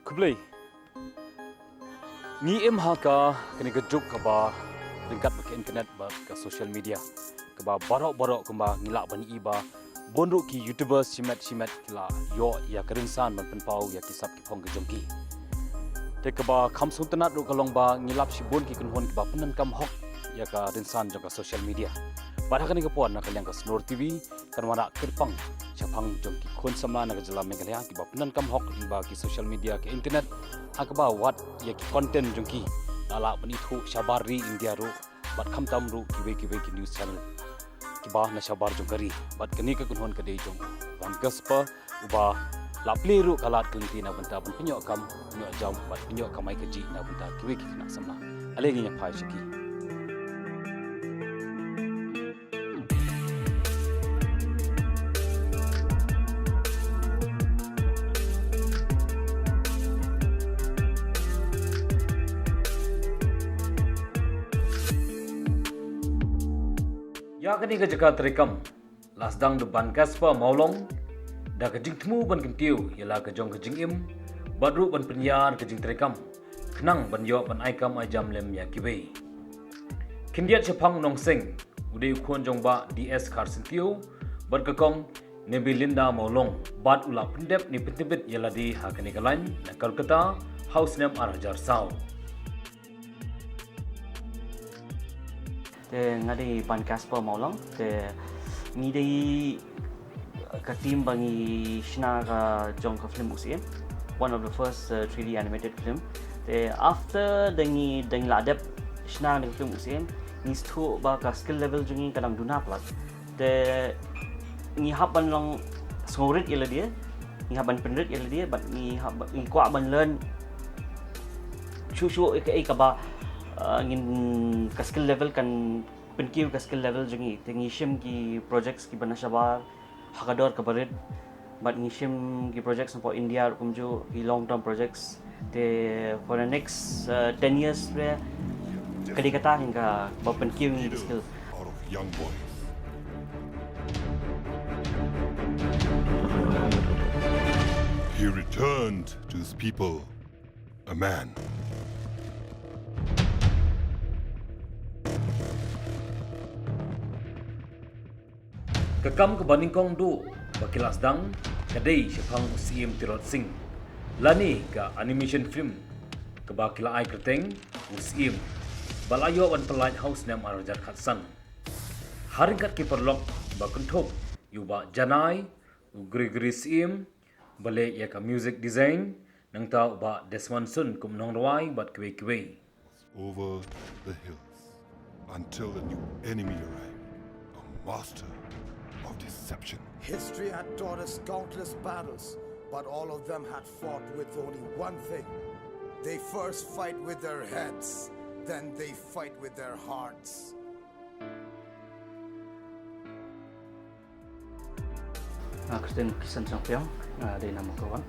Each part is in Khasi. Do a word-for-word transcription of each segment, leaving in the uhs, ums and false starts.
Khublei. Ngi im ha ka kane ka juk kaba ryngkat bad ka internet bad ka social media, kaba baroh baroh kumba ngi lah ban ïohi ba bun ruh ki YouTubers shimet shimet ki la ïoh ïa ka rynsan ban pynpaw ïa ki sap ki phong ki jong ki. Te kaba kham sngewtynnat ruh ka long ba ngi lap shibun ki kynhun kiba pyndonkam hok ïa ka rynsan jong ka social media. Bad ha kane ka por na ka liang ka Snor TV kan wanrah kyrpang shaphang jong ki khun samla na ka jylla Meghalaya kiba pyndonkam hok lyngba ki social media, ka internet, ha kaba wat ïa ki content jong ki la lah ban ithuh shabar ri India ruh bad khamtam ruh kiwei kiwei ki news channel kiba na shabar jong ka ri. Bad kane ka kynhun ka dei jong Van Casper, uba la plie ruh ka lad ka lynti na bynta ban pynïoh kam, pynïoh jam bad pynïoh kamai kajih na bynta kiwei ki khynnah samla. Ale ngin ïa phai sha ki. Ïa kane ka jaka treikam la sdang da u Van Casper Mawlong da ka jingthmu ban kyntiew ïa la ka jong ka jingim bad ruh ban pynïar ka jingtreikam khnang ban ïoh ban ai kam ai jam lem ïa kiwei. Khyndiat shaphang Nongseng, u dei u khun jong Bah D S Kharsyntiew bad ka Kong Nebelinda Mawlong, bad u la pyndep ne pyntbit ïa lade ha kane ka lain na Kolkata ha u snem ar hajar saw. Te nga dei Van Casper Mawlong, te ngi dei ka team ba ngi shna ka jong ka film U Syiem, one of the first uh, three D animated film. Te after da ngi da ngi la dep shna ka film U Syiem, ngi sngewthuh ba ka skill level jong ngi ka dang duna palat. Te ngi hap ban long sngewrit ïa lade, ngi hap ban pynrit ïa lade, bad ngi hap ban, ngi kwah ban learn shuh shuh ïa kaei kaba uh, ngin ka skill level kan pynkiew ka skill level jong ngi. Te ngi shim ki projects kiba na shabar ha ka dor kaba rit, bad ngi shim ki projects napoh India ruh kumjuh, ki long term projects. Te for the next uh, ten years re ka dei kata ka kaba pynkiew ngi ki skill. Out of young boys. He returned to his people, a man. Ka kam kaba nyngkong duh ba ki la sdang ka dei shaphang u Syiem Tirot Sing, lane ka animation film kaba ki la ai kyrteng u Syiem, ba la ïoh ban pynlait ha u snem ar hajar khatsan. Ha ryngkat ki paralok ba kynthup ïa u Bah Janai, u Gregory Syiem, ba leh ïa ka music design, nangta u Bah Desmond Sun kum nongrwai bad kiwei kiwei. Over the hills until a new enemy arrived, a master of deception. History had taught us countless battles, but all of them had fought with only one thing. They first fight with their heads, then they fight with their hearts. Nga kyrteng Kisan Sangpiang, nga dei na Mawkyrwat.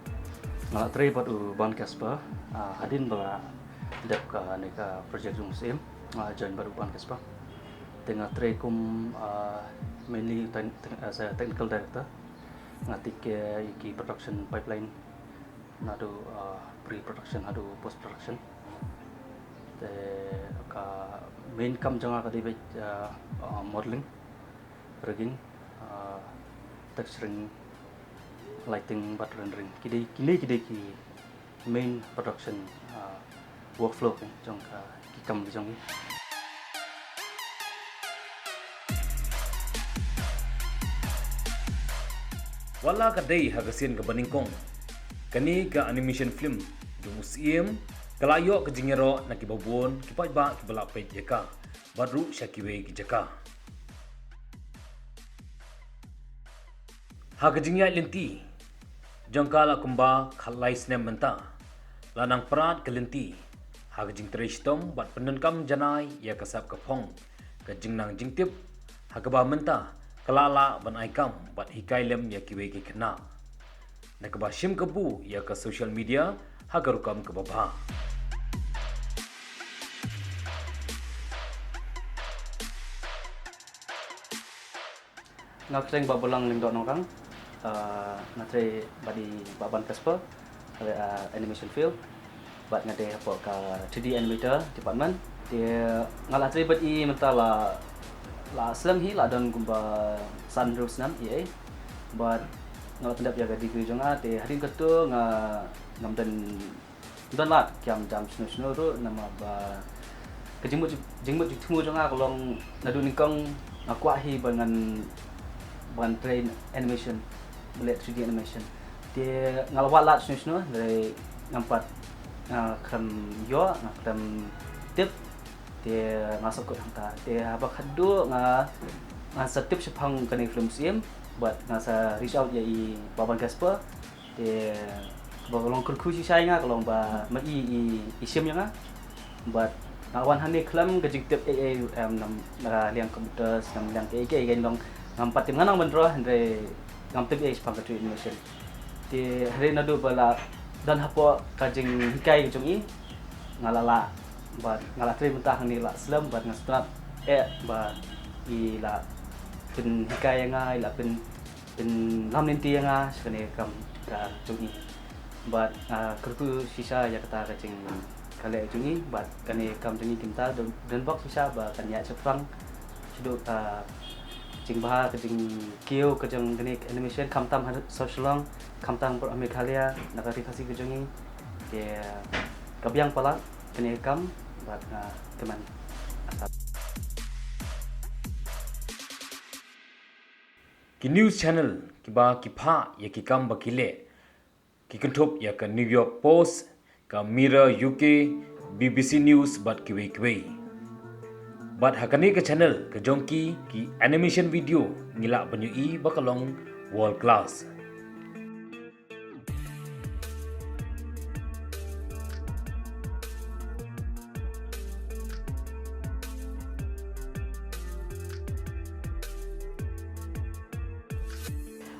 Nga la trei bad u Van Casper, ah, hadien ba la dep kane ka project jong u Syiem, nga join bad u Van Casper. Te nga trei kum, ah, mainly tec-, tec-, as a technical director. Nga take care ïa ki production pipeline, naduh, ah, pre-production haduh post-production. Te ka main kam jong nga ka dei beit, ah, ah, modeling, rigging, ah, texturing, lighting bad rendering. Ki dei, kine ki dei ki main production, ah, workflow ki jong ka, ki kam ki jong ngi. Wat la ka dei ha ka sien kaba nyngkong, kane ka animation film jong u Syiem ka la ïoh ka jingïaroh na kiba bun ki paidbah kiba la peit ïa ka bad ruh sha kiwei ki jaka. Ha ka jingïaid lynti jong ka la kumba khatlai snem mynta, la nang prat ka lynti ha ka jingtrei shitom bad pyndonkam janai ïa ka sap ka phong, ka jingnang jingtip, ha kaba mynta ka la lah ban ai kam bad hikai lem ïa kiwei ki khynnah, na kaba shim kabu ïa ka social media ha ka rukom kaba bha. Nga kyrteng Bah Bulang Lyngdoh Nongrang, ah, nga trei bad i Bah Van Casper uh, animation field. Bad nga dei hapoh ka three D animator department. Te nga la trei bad i mynta la la slem hi, la don kumba san hynriew snem i ei. Bad nga la pyndep ïa ka degree jong nga, te hadien katu nga ngam don don lad kiam jam shano shano ruh, namar ba ka jingmut jingmut jingthmu jong nga ka long naduh nyngkong nga kwah hi ba ngan ba ngan trei animation, ba leh three D animation. Te nga la wad lad shano shano, hynrei ngam pat, nga khlem ïoh, nga khlem tip. Te nga sngewkut hangta. Te haba khadduh nga nga sa tip shaphang kane ka film Syiem, bad nga sa reach out ïa i Bah Ban Casper. Te kaba ka long kyrkhu shisha ïa nga ka long ba ma i i i shim ïa nga. Bad nga wan hangne khlem ka jingtip ei ei, em, na ka liang computers, na ka liang kaei kaei, ka long ngam pat tip, nga nang ban rah, hynrei ngam tip ei shaphang ka three D animation. Te hynrei naduh ba la don hapoh ka jinghikai ka jong i, nga la lah bad nga la trei mynta hangne la slem, bad nga sngewtynnat eh ba i la pynhikai ïa nga, i la pyn pynlam lynti ïa nga sha kane ka kam ka jong i. Bad, ah, kyrkhu shisha ïa kata ka jing ka leh jong i, bad kane ka kam jong i kumta don, don bok shisha ba kan ïaid shaphrang shaduh ka jingbha, ka jingkiew ka jong kane ka animation, khamtam ha Shillong, khamtam ha Meghalaya, na ka Ri Khasi ka jong i. Te ka biang palat kane ka kam, bad nga kmen. Ki news channel kiba ki phah ïa ki kam ba ki leh, ki kynthup ïa ka New York Post, ka Mirror U K, B B C News bad kiwei kiwei. Bad ha kane ka channel ka jong ki, ki animation video ngi lah ban ïohi ba ka long world class.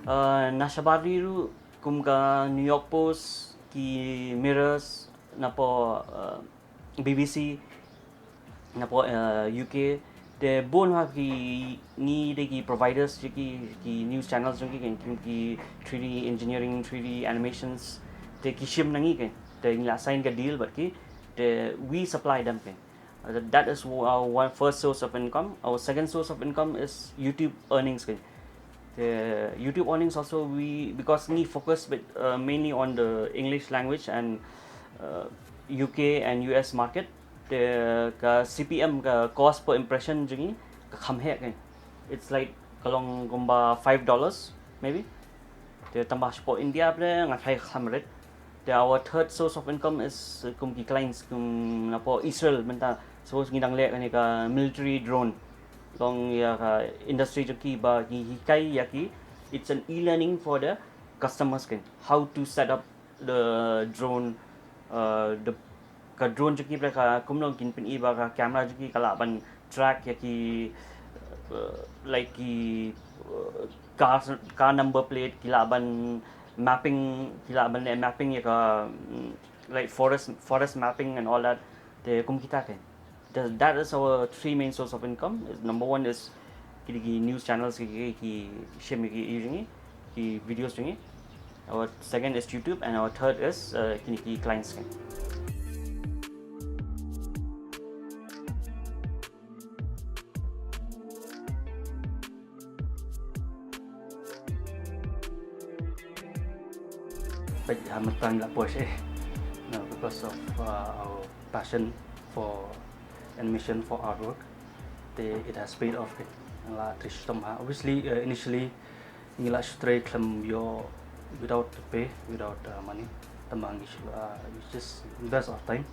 Uh, na shabar ri ruh kum ka New York Post, ki Mirrors, napoh, uh, B B C, napoh, uh, U K, te bun ha ki ngi dei ki providers jong ki, ki news channels jong ki, ki, ki three D engineering, three D animations, te ki shim na ngi, ki, te ngi la sign ka deal bad ki, te we supply them, ki. Uh, that is our one first source of income. Our second source of income is YouTube earnings, ki. The YouTube earnings also we, because ngi focus with, uh, mainly on the English language and, uh, U K and U S market. The ka C P M, ka cost per impression jong ngi ka kham heh, ki. It's like ka long kumba five dollars maybe. Te tangba shapoh India pat nga tharai ka kham rit. Te our third source of income is, uh, kum ki clients kum napoh Israel mynta. Suppose ngi dang leh kane ka military drone. Long ïa ka industry jong ki ba ki hikai ïa ki. It's an e-learning for the customers, ki, how to set up the drone, uh, the ka drone jong ki, pule ka kumno kin pyni ba ka camera jong ki ka lah ban track ïa ki, uh, like ki, uh, car, car number plate, ki lah ban mapping, ki lah ban leh mapping ïa ka, mm, like forest, forest mapping and all that. Te kum kita, ki. That, that is our three main source of income. Number one is ki, ki news channels ki, ki, ki shim ki, ki, ki videos jong ngi. Our second is YouTube and our third is, uh, ki, ki clients, ki. Peit ha mynta ngi la poi seh. No, because of, uh, our passion for animation, for artwork, te it has paid off, eh. La trei shitom ha. Obviously, uh, initially ngi la shu trei khlem ïoh, without pay, without, uh, money. Tangba ngi shu, uh, we just invest our time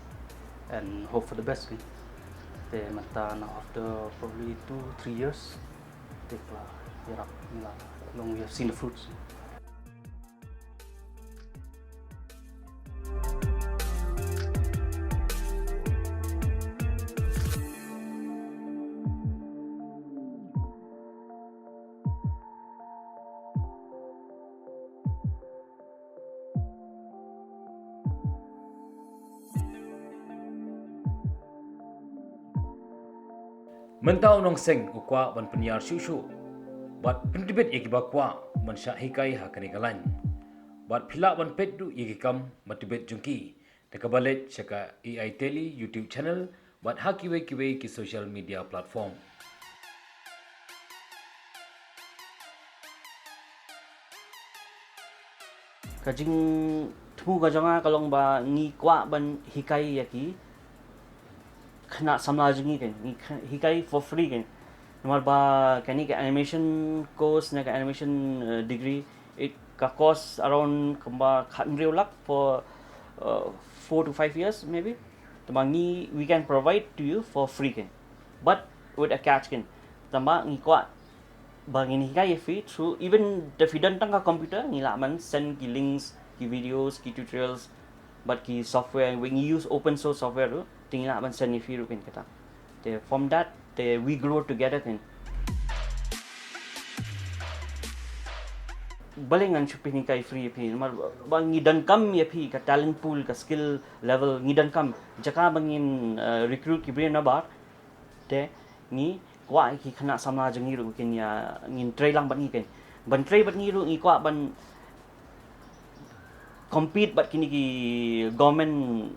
and hope for the best, eh. Te mynta now after probably two, three years, te ka la ïarap, ngi la long, we have seen the fruits. Mynta u nongseng u kwah ban pynïar shuh shuh bad pyntbit ïa kiba kwah ban shah hikai ha kane ka lain. Bad phi lah ban peit ruh ïa ki kam ba tbit jong ki da kaba leit sha ka A I Tele YouTube channel bad ha kiwei kiwei ki social media platform. Ka jingthmu ka jong nga ka long ba ngi kwah ban hikai ïa ki khynnah samla jong ngi, kan ngi kh- hikai for free, kan. Namar ba kane ka animation course ne ka animation, uh, degree, it ka cost around kumba khathynriew lak for, uh, four to five years maybe. Tangba ngi, we can provide to you for free, kan, but with a catch, kan. Tangba ngi kwah ba ngin hikai ïa phi through, even da phi don tang ka computer, ngi lah ban send ki links, ki videos, ki tutorials, bad ki software, we ngi use open source software ruh, te ngi lah ban send ïa phi ruh, kan, kata. Te from that, te we grow together, kan. Balei ngan shu pynhikai free ïa phi? Namar ba ngi donkam ïa phi, ka talent pool, ka skill level ngi donkam. Jaka ba ngin, uh, recruit ki briew nabar, te ngi kwah ki khynnah samla jong ngi ruh kin ïa, ngin trei lang bad ngi, kan. Ban trei bad ngi ruh ngi kwah ban compete bad kine ki government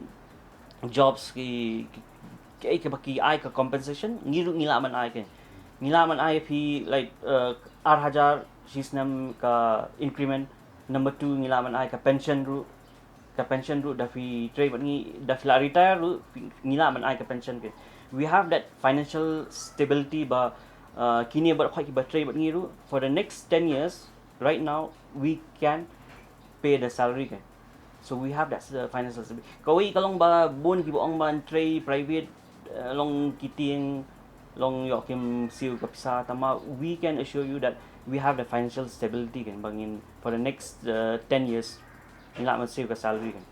jobs, ki, ki, ki, ki, ki ai ka compensation, ngi ruh ngi lah ban ai, kan. Ngi lah ban ai phi, like, uh, ar hajar shi snem ka increment. Number two, ngi lah ban ai ka pension ruh. Ka pension ruh, da phi trei bad ngi, da phi la retire ruh, phi- ngi lah ban ai ka pension, kan. We have that financial stability ba, uh, kine baroh kiba trei bad ngi ruh, for the next ten years, right now, we can pay the salary, kan. So we have that, uh, financial stability. Kawei ka long ba bun kiba ong ban trei private, uh, long ki tieng, long ïoh kim siew ka pisa, tangba we can assure you that we have the financial stability, kan, ba ngin for the next, uh, ten years, ngi lah ban siew ka salary, kan.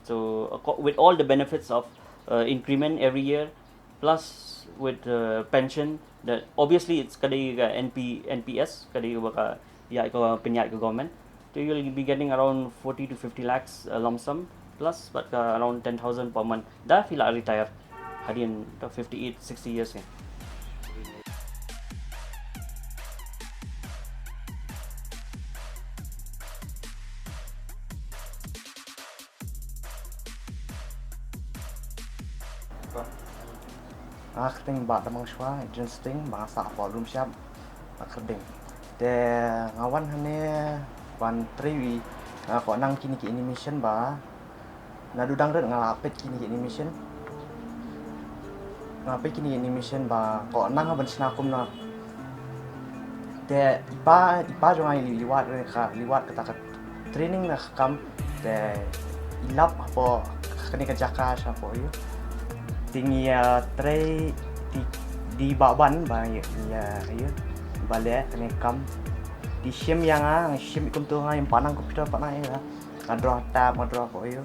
So, uh, co- with all the benefits of, uh, increment every year, plus with, uh, pension, that obviously it's ka dei ka N P, N P S, ka dei ba ka ïa ka pynïaid ka government. So you'll be getting around forty to fifty lakhs, uh, lump sum, plus bad ka around ten thousand per month. Da phi la retire hadien ka fifty-eight, sixty years, kan. Nga kyrteng Bah Damang Shwa, Adrian Sting, ba nga sah hapoh Lumshyiap, nga kyrteng. Te nga wan hangne ban trei, nga kwah nang kine ki animation ba naduh dang rit nga la peit kine ki animation. Nga peit kine ki animation ba kwah nang ban shna kumno. Te i pa, i pa jong nga i liwat re ka, liwat kata ka training na ka kam. Te i lap hapoh kane ka jaka shapoh ïa. Te ngi ïa trei di, di ba ban ba ïa, ïa, ïa ba leh kane ka kam. Te i shim ïa nga, nga shim i kumto, nga ïa, pat nang computer, pat nang ïa. Nga draw tap, nga draw hapoh ïa.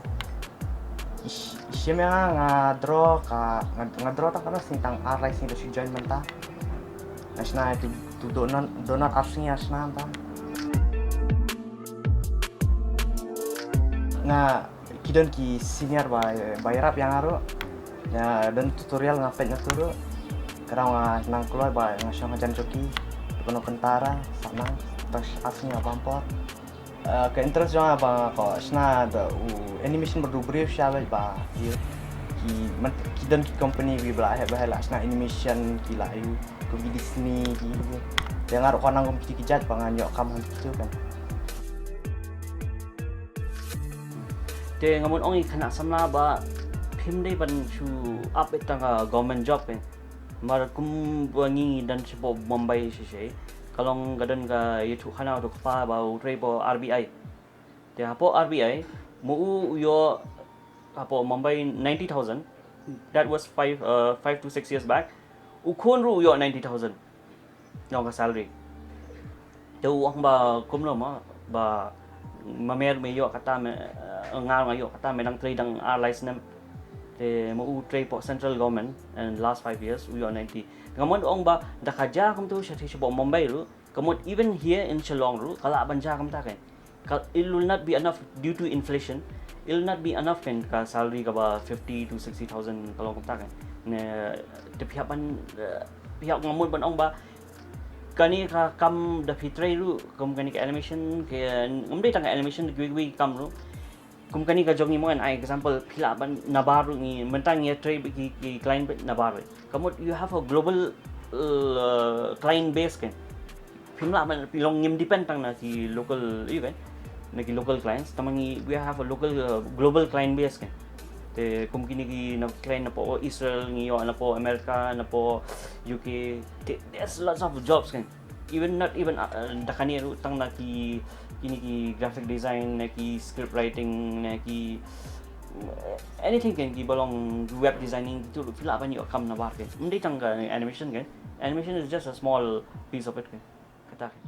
I sh- i shim ïa nga, nga draw ka, nga, nga draw tang katno sngi, tang ar lai sngi da shu join mynta. Nga shna ïa tu, tu donut, donut ar sngi nga shna mynta. Nga, ki don ki senior ba, ba ïarap ïa nga ruh. Nga don tutorial nga peit na tu ruh. Ka daw nga nang kloi ba nga shong hajan jong ki. Kano kynta ra, sa nang, tang ar sngi nga bam por. Uh, ka interest jong nga ba nga kwah shna da u animation ba du briew sha ba, ba ïa ki, man, ki don ki company ki ba la heh ba heh la shna animation, ki la ïa kum ki Disney ki. Te nga ruh kwah nang kum ki, ki jait ba ngan ïoh kam ha kitu, kan. Te nga mut ong ïa ki khynnah samla ba phim dei ban shu ap ïa tang ka government job, kan. Namar kumba ngi don shapoh Mumbai shisha, ka long ka don ka ïathuh khana u kpa ba u trei hapoh R B I. Te hapoh R B I, ma u u ïoh hapoh Mumbai ninety thousand. That was five, uh, five to six years back. U khun ruh u ïoh ninety thousand. Nong ka salary. Te u ong ba kumno ma, ba ma mer me ïoh kata me, eh, nga nga ïoh kata me dang trei dang ar lai snem. Te ma u trei hapoh central government and last five years u ïoh ninety. Nga mon ong ba da ka ja kumtu sha shapoh Mumbai ruh, ka mut even here in Shillong ruh ka lah ban ja kumta, kan. Ka, it will not be enough due to inflation. It will not be enough, kan, ka salary kaba fifty to sixty thousand ka long kumta, kan. Ne te phi hap ban, eh, phi hap, nga mut ban ong ba Kane ka kam da phi trei ruh, kum kane ka animation, ke ngam dei tang ka animation, da kiwei kiwei ki kam ruh. Kum kane ka jong ngi mo, an ai example, phi lah ban nabar ruh ngi, mynta ngi trei bad ki, ki client bad nabar ruh. Ka mut you have a global uh, client base kan. Phim lah ban, phi long ngim depend tang na ki local, you kan, na ki local clients, tang ma ngi, we have a local uh, global client base kan. Te kum kine ki na client napoh Israel, ngi ïoh napoh America, napoh U K. Te, there's lots of jobs kan. Even, not even uh, da kane ruh, tang na ki, kine ki graphic design, na ki script writing, na ki uh, anything kan, ki ba long web designing, kitu ruh phi lah ban ïoh kam nabar kan. Ym dei tang ka animation kan. Animation is just a small piece of it kan. Kata kan.